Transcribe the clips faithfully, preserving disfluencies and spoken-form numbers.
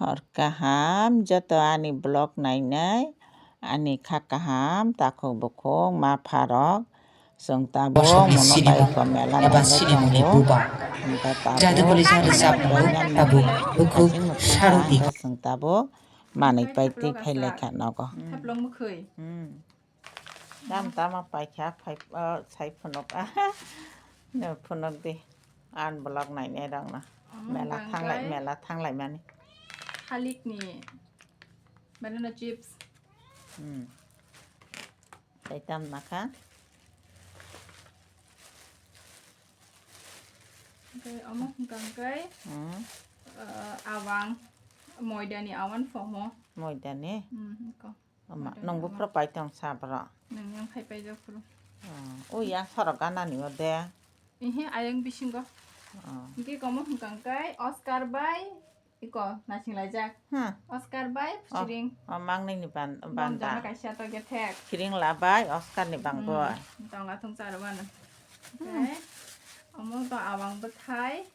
Hor kaham joto ani vlog nainai, ani kha kaham takhuk bukhuk ma pharok, chwng tabuk Bosongni mono sinimung bai ko mela eba nangwi sinimungni tongo. Buba. Hwnkhe tabuk Jaduguli sa rwchapmung bai nang tabuk nangwi bukhuk aswk mwchang sarudi. Hwnkhe chwng tabuk manwi pai twi phai lai kha nogo. Thaplok mwkhwi. Hmm. Tam tama paikha, phai, o, sai phunuk. No phunuk di. An vlog nainai rokno. Omo mela thanglai, mela thanglai mani. Khalikni banana chips. Hmm. Tei tam nakha. Tei omo hwnkha hwnkhe, hmm, uh, awang, moidani awan phomo. Moidani? Hmm, hwnkha. Ama, nwng buphuru pai tong sa bro. Nwng yang phai paijak phuru. Oh, o yang sorok ganani o de. Ehe, ayang bisingo. Oh. Hingke komo hwnkha hwnkhe Oscar bai iko naising laijak. Hmm. Oscar bai oh, Siring. Oh, mang nini ban, banda. Bonjono kaisa to gethek. Siring labai Oscar ni bangbo. Hmm. Tonga thung charo bana. Hmm. Okay. Omo to awang bwthai.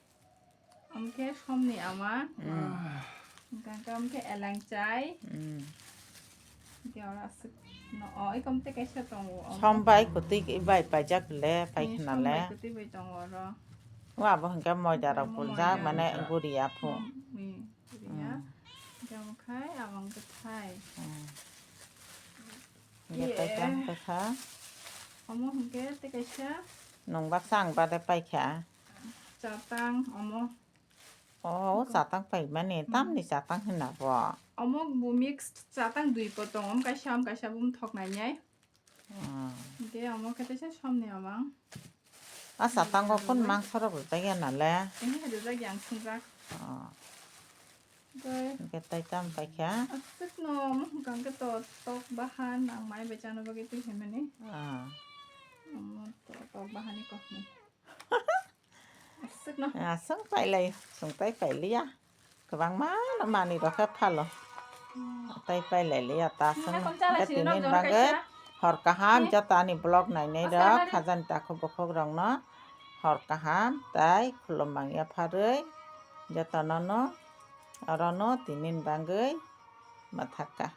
Amkhe somni ama. Hmm. Hwnkhe amkhe elengchai. Hmm. Hwnkhe oro aswk no, o, ikom tei kaisa tongo, omo. Som bai kwtwi bai paijak le, eh, paikhwna som le. Bai kwtwi bai tongo oro. O abo hwnkhe moida rok omo puljak, moida mane rok. Guriya phu. Hmm, hmm, guriya. Hmm. Hwnkhe omo khai abang bwthai. Hmm. Hwnkhe iye. Tei tang paikha. Omo hwnkhe tei kaisa. Nwng baksa ang bade paikha. Chatang omo. Oh, chatang paimani, hmm, tamni chatang hwnna bo? Omo bo mix chatang dui po tongo, omo kaisa, omo kaisa bo thok nainai. Hmm. Hwnkhe omo khe teisa somni amang. A chatango kun mangso rok rijak ya nale? Ehe, rijak ya, ang swngjak. Oh. Hwnkhe tei tam paikha? Aswkno omo hwnkha hwnkhe to tok bahan, ang mai bai chana bagwi twi phaimani. Ah. Omo to tok bahan ni kokni. Aswkno. Aswk pailai, chwng tai pailiya. Kwbangma manwi rok khe phalo. Hmm. Tai pailai liya ta aswkno. Hwnkhe tini bagwi hor kaham joto ani vlog nainai rok, khajani takhuk bukhuk rokno hor kaham tai khulum mangya pharwi jotono no orono tini bagwi mwthakha.